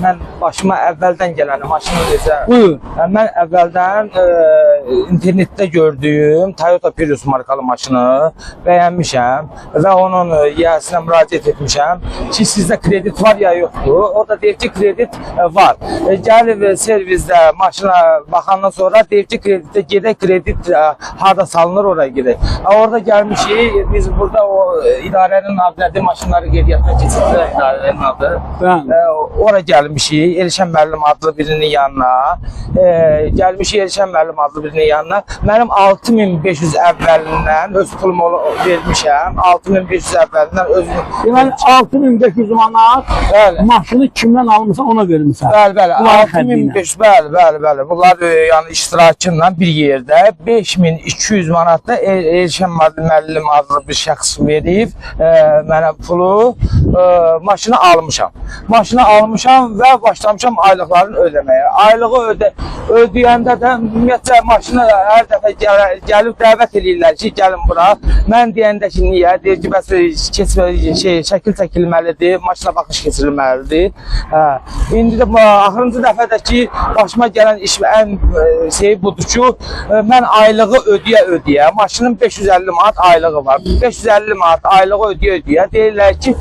Mən başıma əvvəldən gələni maşını necə? Buyur. Mən əvvəldən internetdə gördüyüm Toyota Prius markalı maşını bəyənmişəm və onun yiyəsinə müraciət etmişəm ki, sizdə kredit var ya yoxdur. O da deyir ki, kredit var. Gəlib servisdə maşına baxandan sonra deyir ki, kreditə gedək, kredit harda salınır oraya gedək. Orada gəlmişik, biz burada o idarənin adı nədir, maşınları qeydiyyatına keçirdilər idarənin adı. Bəli. Ora gəlmişik Elşən müəllim adlı birinin yanına. Gəlmişik Elşən müəllim adlı birinin yanına. Mənim 6500 əvvəlindən öz pulumu vermişəm. 6500 əvvəlindən özüm. Deməli 6500 manat Bəli. maşını kimdən almısan ona vermisən. Bəli, bəli. Bunların xərcliyinə. 6500, bəli, bəli, bəli. Bunlar yəni iştirakınla bir yerdə 5200 manat da Elşən müəllim adlı bir şəxs verib mənə pulu, maşını almışam. Maşını almışam və başlamışam aylıqlarını ödəməyə. Aylığı ödəyəndə də ümumiyyətcə maşını hər dəfə gəlib dəvət eləyirlər ki, gəlin bura. Mən deyəndə ki, niyə? Deyir ki, bəs keçmə, şəkil çəkilməlidir, maşına baxış keçirilməlidir. Hə. İndi də axırıncı dəfə də ki, başıma gələn iş ən şey budur ki, mən aylığı ödəyə-ödəyə, maşının 550 manat aylığı var. 550 manat aylığı ödəyə-ödəyə deyirlər ki,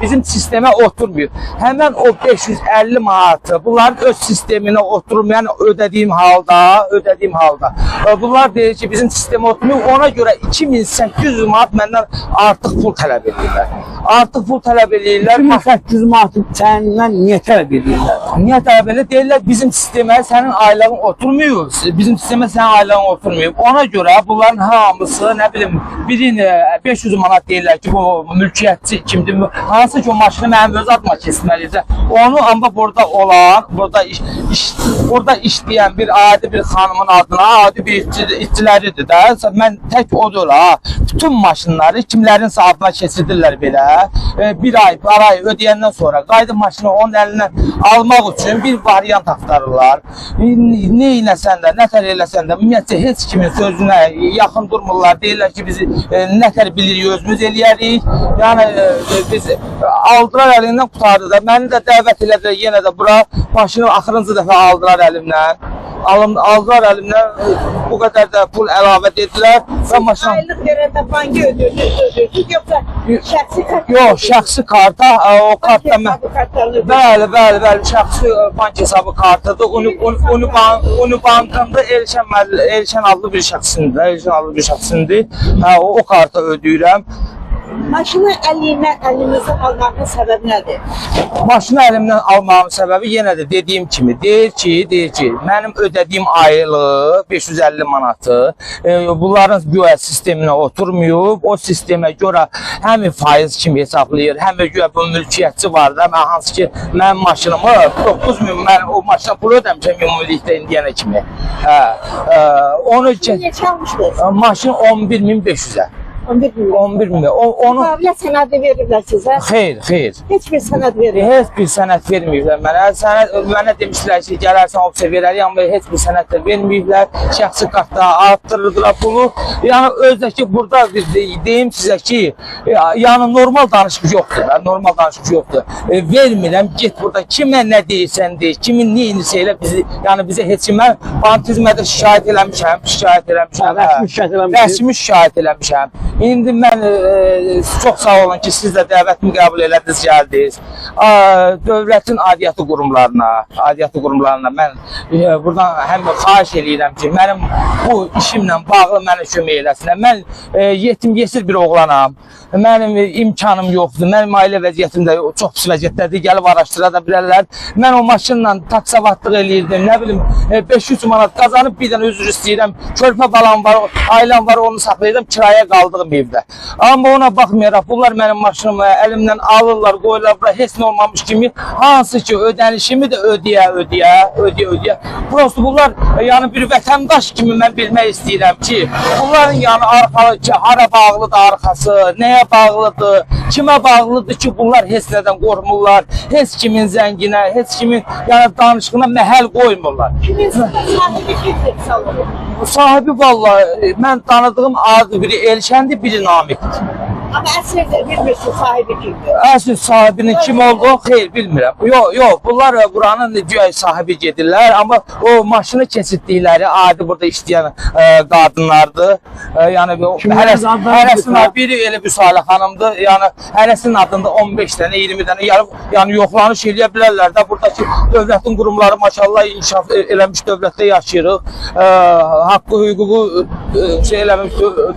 bizim sistemə oturmuyor. Həmən o 550 manatı bunların öz sisteminə oturmayan ödədiyim halda, bunlar deyir ki, bizim sistemə oturmuyor. Ona görə 2800 manat məndən artıq pul tələb edirlər. Artıq pul tələb edirlər. 2800 manatı səndən niyə tələb edirlər? Niyə tələb edirlər? Deyirlər bizim sistemə sənin aylığın oturmuyor. Bizim sistemə sənin aylığın oturmuyor. Ona görə bunların hamısı, nə bilim, birini 500 manat deyirlər ki, bu mülkiyyətçi kimdir? Hansı ki o maşını mənim öz adıma keçməlidir. Onu amma burada olan, burada işləyən bir adi bir xanımın adına, adi bir işçiləridir də. Mən tək o deyil ha. Bütün maşınları kimlərin adına keçirdirlər belə. Bir ay, parayı ödəyəndən sonra qayıdıb maşını onun əlindən almaq üçün bir variant axtarırlar. Nə eləsən də, nə tər eləsən də, ümumiyyətcə heç kimin sözünə yaxın durmurlar. Deyirlər ki, biz nə tər bilirik, özümüz eləyərik. Yəni biz aldılar əlindən, qurtardı da. Məni də dəvət elədilər yenə də bura. Maşını axırıncı dəfə aldılar əlimdən. Aldılar əlimdən, bu qədər də pul əlavə dedilər. Və maşın... Aylıq verəndə banka ödürdünüz, yoxsa şəxsi kart? Yox, şəxsi karta, o kartda mən... Bəli, bəli, bəli, şəxsi bank hesabı kartıdır. Unibankında Elşən adlı bir şəxsindir, Elşən adlı bir şəxsindir. Hə, o karta ödəyirəm. Maşını əlinizdən almağın səbəbi nədir? Maşını əlimdən almağımın səbəbi yenə də dediyim kimi, deyir ki, mənim ödədiyim aylığı 550 manatı, bunların güya sisteminə oturmayıb, o sistemə görə həm faiz kimi hesablayır, həm də güya bu mülkiyyətçi var da, mən hansı ki, mənim maşınımı 9000, mən o maşına pul ödəmişəm ümumilikdə indiyənə kimi. Hə, onu Neçə almışdınız? Maşın 11500-ə. 11.000. 11.000. Onu Müqavilə sənədi verirlər sizə? Xeyr, xeyr. Heç bir sənəd vermir. Heç bir sənəd verməyiblər mənə. Sənəd mənə demişdilər ki, gələrsən ofisə verərik, amma heç bir sənəd də verməyiblər. Şəxsi kartda artdırırdılar pulu. Yəni özdəki burada deyim sizə ki, yəni normal danışıq yoxdur. Normal danışıq yoxdur. Vermirəm, get burada kimə nə deyirsən dey, kimin nə inirsə elə bizi, yəni bizə heç kim, mən bandizmə də şikayət eləmişəm, Rəsmi şikayət eləmişəm. Rəsmi şikayət eləmişəm. İndi mən çox sağ olun ki, siz də dəvətimi qəbul elədiniz, gəldiniz. Dövlətin aidiyyatı qurumlarına mən buradan həm xahiş eləyirəm ki, mənim bu işimlə bağlı mənə kömək eləsinlər. Mən yetim yesir bir oğlanam. Mənim imkanım yoxdur. Mənim ailə vəziyyətim də çox pis vəziyyətdədir. Gəlib araşdıra da bilərlər. Mən o maşınla taksavatlıq eləyirdim. Nə bilim 500 manat qazanıb bir dənə üzr istəyirəm. Körpə balam var, ailəm var, onu saxlayırdım kiraya qaldığım evdə. Amma ona baxmayaraq bunlar mənim maşınımı əlimdən alırlar, qoyurlar bura heç nə olmamış kimi. Hansı ki ödənişimi də ödəyə. Prosto bunlar yəni bir vətəndaş kimi mən bilmək istəyirəm ki, bunların yəni arxalı ki, hara bağlıdır arxası, nəyə bağlıdır, kimə bağlıdır ki, bunlar heç nədən qorxmurlar, heç kimin zənginə, heç kimin yəni danışığına məhəl qoymurlar. Kimin sahibi kimdir salonu? Sahibi vallahi mən tanıdığım adı biri Elşəndir, biri Namiqdir. Amma əslində bilmirsin sahibi kimdir. Əsl sahibinin kim olduğunu xeyr bilmirəm. Yox, yox, bunlar buranın güya sahibi gedirlər, amma o maşını keçirtdikləri adi burada işləyən qadınlardır. Yəni bu Kimlərin hərəsi, adlarını hərəsinin bilirsən? biri elə Vüsalə xanımdır. Yəni hərəsinin adında 15 dənə, 20 dənə, yəni yoxlanış eləyə bilərlər də. Buradakı dövlətin qurumları maşallah inkişaf eləmiş dövlətdə yaşayırıq. Haqqı, hüququ şey eləmiş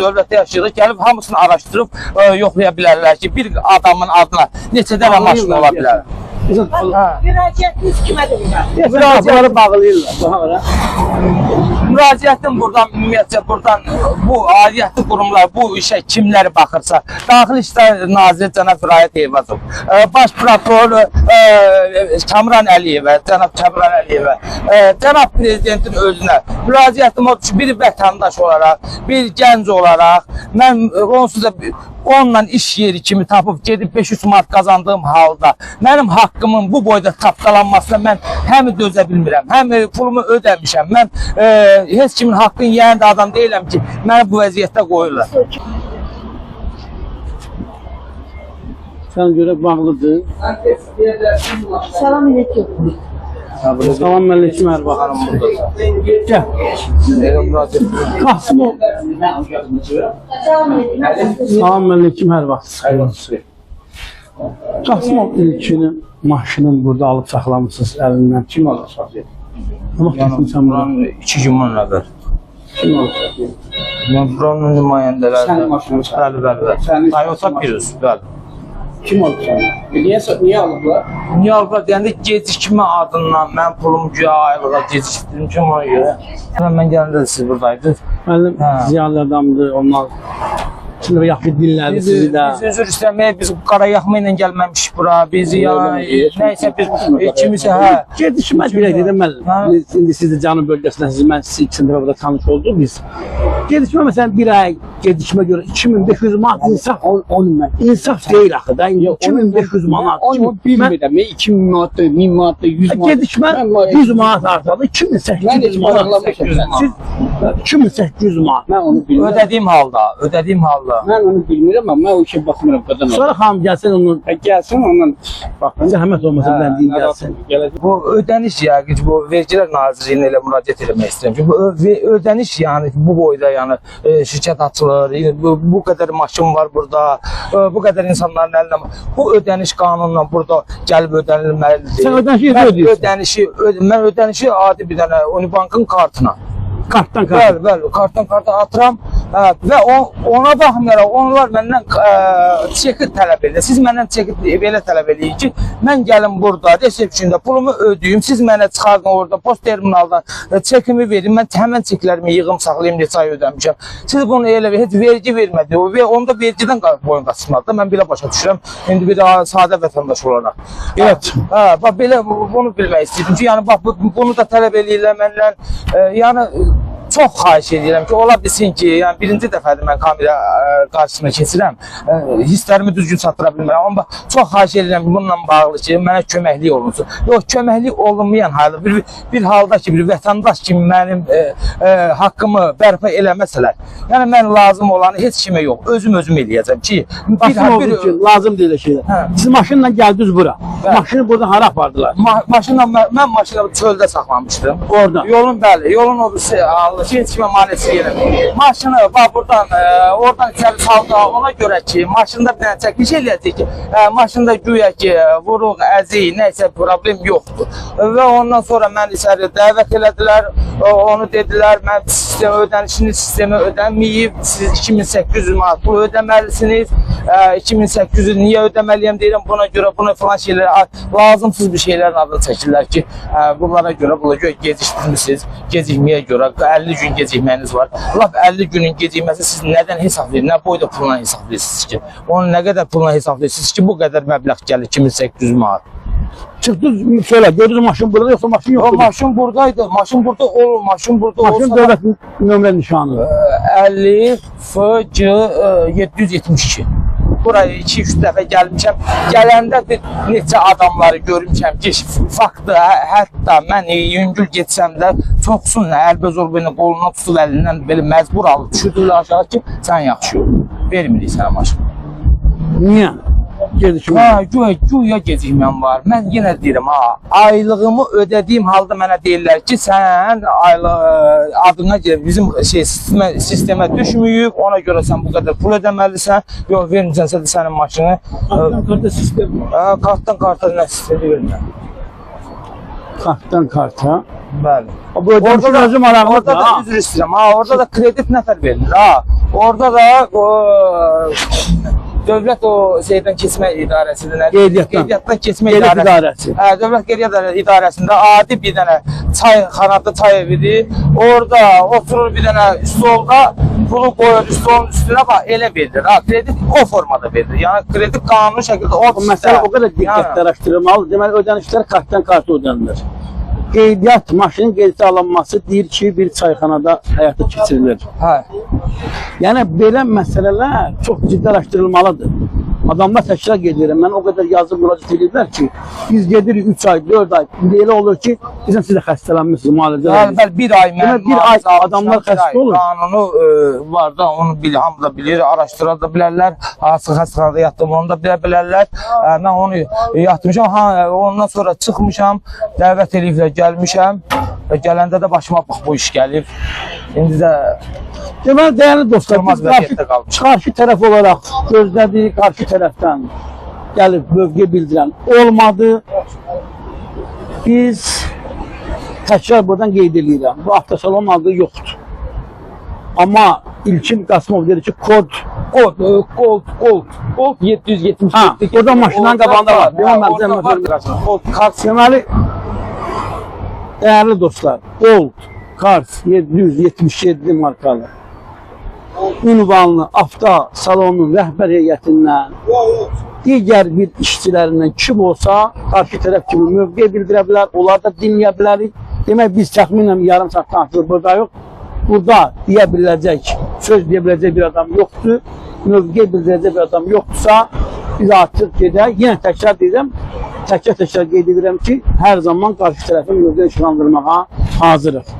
dövlətdə yaşayırıq. Gəlib hamısını araşdırıb yoxlaya bilərlər ki, bir adamın adına neçə dənə maşın ola bilər. Hə. Müraciətiniz kimədir bunlar? Deyəsən qapıları bağlayırlar. Baxa ora. Müraciətim buradan ümumiyyətcə buradan bu aidiyyatlı qurumlar bu işə kimlər baxırsa, Daxili İşlər Naziri cənab Vilayət Eyvazov, Baş prokuror Kamran Əliyevə, cənab Kamran Əliyevə, cənab prezidentin özünə müraciətim odur ki, bir vətəndaş olaraq, bir gənc olaraq mən onsuz da onunla iş yeri kimi tapıb gedib 500 manat qazandığım halda mənim haqqımın bu boyda tapdalanmasına mən həm dözə bilmirəm, həm pulumu ödəmişəm. Mən heç kimin haqqını yeyən də adam deyiləm ki, məni bu vəziyyətdə qoyurlar. Sən görə bağlıdır. Salam aleyküm. Salam aleyküm Ərbağ xanım burada. Gəl. Qasımov. Salam aleyküm. Salam aleyküm hər vaxt. Qasımov ilkini maşının burada alıb saxlamısınız əlindən. Kim alıb saxlayıb? Nə vaxt getmisən bura? Buranın 2 gün bundan əvvəl. Kim alıb saxlayıb? Mən buranın nümayəndələri. Sənin maşını saxlayıb. Bəli, bəli, bəli. Sənin Toyota maşını. Prius, bəli. Kim alıb saxlayıb? Niyə alıblar? Niyə alıblar deyəndə gecikmə adından mən pulumu güya aylığa gecikdirmişəm ona görə. Mən gələndə də siz buradaydınız. Müəllim Hə. ziyalı adamdır, onlar şimdi yaxşı dinlədi Biz, sizi də. biz üzr istəməyə biz qara yaxma ilə gəlməmişik bura. Biz yəni nəysə biz kimisə hə Gedişmə bilək dedim müəllim. Hə. İndi siz də Cənub bölgəsində siz mən sizi ikisini dəfə burada tanış olduq biz. Gedişmə məsələn bir ay gedişmə görə 2500 manat insaf Onu mən. insaf deyil axı da. İndi 2500 manat. Onu bilmirəm. 2000 manat, 1000 manat, 100 manat. Gedişmə Mən- 100 manat artadı. 2800 Mən heç manat. maraqlanmışam. Siz 2800 manat. Mən onu bilmirəm. ödədiyim halda, ödədiyim halda. Mən onu bilmirəm, amma mən o işə baxmıram qadın. Sonra xanım gəlsin onun Gəlsin ondan baxın. zəhmət olmasa mən deyim gəlsin. Gələcək. Bu ödəniş yəqin ki, bu Vergilər Nazirliyinə elə müraciət etmək istəyirəm ki, bu ödəniş yəni bu boyda yəni şirkət açılır, bu qədər maşın var burada, bu qədər insanların əlində. Bu ödəniş qanunla burada gəlib ödənilməlidir. Sən ödənişi necə Mən ödəyirsən? Ödənişi, mən ödənişi adi bir dənə Unibankın kartına. Kartdan kart. Bəli, bəli, kartdan karta atıram. Hə, və ona baxmayaraq onlar məndən çeki tələb edir. Siz məndən çeki belə tələb eləyin ki, mən gəlim burada resepsiyonda pulumu ödəyim, siz mənə çıxardın orada post terminaldan çekimi verin, mən həmən çeklərimi yığım saxlayım neçə ay ödəmişəm. Siz bunu elə heç vergi vermədi və onda vergidən boyun qaçırmadı. Mən belə başa düşürəm. İndi bir daha sadə vətəndaş olaraq. Evet. Hə, bax belə bunu bilmək istəyirdim ki, yəni bax bunu da tələb eləyirlər məndən. Yəni çox xahiş edirəm ki, ola bilsin ki, yəni birinci dəfədir mən kamera qarşısına keçirəm. Hisslərimi düzgün çatdıra bilmirəm, amma bax, çox xahiş edirəm ki, bununla bağlı ki, mənə köməklik olunsun. Yox, köməklik olunmayan halda bir halda ki, bir vətəndaş kimi mənim haqqımı bərpa eləməsələr, yəni mən lazım olanı heç kimə yox, özüm özüm eləyəcəm ki, bir, Basın bir, oldu ki, lazım deyil şeylər. Hə. Siz maşınla gəldiniz bura. Bəli. Maşını buradan hara apardılar? Maşınla mən maşını çöldə saxlamışdım. Orada. Yolun bəli, yolun o birisi aldı ki, heç kimə maneçilik eləmir. Maşını bax buradan, oradan içəri saldı. Ona görə ki, maşında bir dənə çəkiliş eləyəcək ki, maşında güya ki, vuruq, əzik, nə isə problem yoxdur. Və ondan sonra mən içəri dəvət elədilər. Onu dedilər, mən sistem ödənişini sistemə ödənməyib, siz 2800 manat pul ödəməlisiniz. 2800-ü niyə ödəməliyəm deyirəm, buna görə, buna filan şeylər, lazımsız bir şeylərin adını çəkirlər ki, bunlara görə, buna görə gecikdirmisiniz, gecikməyə görə 50 gün gecikməyiniz var. Lap 50 günün gecikməsi siz nədən hesablayır, nə boyda pulla hesablayırsınız ki? Onu nə qədər pulla hesablayırsınız ki, bu qədər məbləğ gəlir 2800 manat. Çıxdınız şöyle, gördünüz maşın burada yoxsa maşın O yoxdur? maşın buradaydı, maşın burada olur, maşın burada Maşın olsa da dövlət nömrə nişanı. 50 F G 772. Buraya 2-3 dəfə gəlmişəm. Gələndə bir neçə adamları görmüşəm ki, faktı hətta mən yüngül getsəm də çoxsun əlbəz olmayla qolundan tutub əlindən belə məcbur alıb düşürdülər aşağı ki, sən yaxşı yol. Vermirik sənə maşın. Niyə? Gecikmə. Hə, güya gecikməm var. Mən yenə deyirəm, ha, aylığımı ödədiyim halda mənə deyirlər ki, sən aylıq adına görə bizim şey sistemə düşməyib, ona görə sən bu qədər pul ödəməlisən. Yox, vermirəmsə də sənin maşını. Kartdan karta sistem var. Hə, kartdan karta nə sistemi bilmirəm. Kartdan karta. Bəli. Bu ödənişin özü maraqlıdır. Orada da ha. üzr istəyirəm. Ha, orada da kredit nətər verilir? Ha, orada da o, dövlət o şeydən keçmə idarəsidir. Nə? Qeydiyyatdan. Qeydiyyatdan keçmə Qeydiyyat idarəsi. idarəsi. Hə, dövlət qeydiyyat idarəsində adi bir dənə çayxanada çay evidir. Orada oturur bir dənə stolda pulu qoyur stolun üstünə bax elə verilir. Ha, kredit o formada verilir. Yəni kredit qanuni şəkildə o Bu məsələ o qədər diqqətlə araşdırılmalıdır. Deməli, ödənişlər kartdan karta ödənilir. Qeydiyyat, maşının qeydiyyata alınması deyir ki, bir çayxanada həyata keçirilir. Hə. Yəni belə məsələlər çox ciddi araşdırılmalıdır. Adamlar təkrar gedirəm. Mən o qədər yazıb müraciət edirlər ki, biz gedirik 3 ay, 4 ay. İndi elə olur ki, bizən siz də xəstələnmisiniz, müalicə Bəli, olunmusunuz. bəli, bir ay mən Demək, bir ay müalicə almışam, adamlar bir ay xəstə olur. Qanunu var da, onu bil, hamı da bilir, araşdıra da bilərlər. Hansı xəstəxanada yatdım, onu da bilə bilərlər. Mən onu yatmışam, ha, ondan sonra çıxmışam, dəvət eləyiblər, gəlmişəm. Və gələndə də başıma bax bu iş gəlib. İndi də Deməli, dəyərli dostlar, Olmaz biz qarşı, vəziyyətdə qalmışıq. qarşı tərəf olaraq gözlədik, qarşı tərəfdən gəlib mövqe bildirən olmadı. Biz təkrar buradan qeyd eləyirəm. Bu avtosalon adı yoxdur. Amma İlkin Qasımov deyir ki, kod Gold, Gold, Gold, Gold 777. Ha, orada maşının qabağında var. Ha, Bilməm, orada mən var. zəhmət Gold, Kars. Deməli, dəyərli dostlar, Gold Cars 777 markalı ünvanlı avto salonun rəhbər heyətindən, digər bir işçilərindən kim olsa qarşı tərəf kimi mövqe bildirə bilər, onlar da dinləyə bilərik. Demək biz təxminən yarım saatdan artıq buradayıq. Burada deyə biləcək, söz deyə biləcək bir adam yoxdur. Mövqe bildirəcək bir adam yoxdursa, biz artıq gedək. Yenə təkrar deyirəm, təkrar qeyd edirəm ki, hər zaman qarşı tərəfin mövqe işıqlandırmağa hazırıq.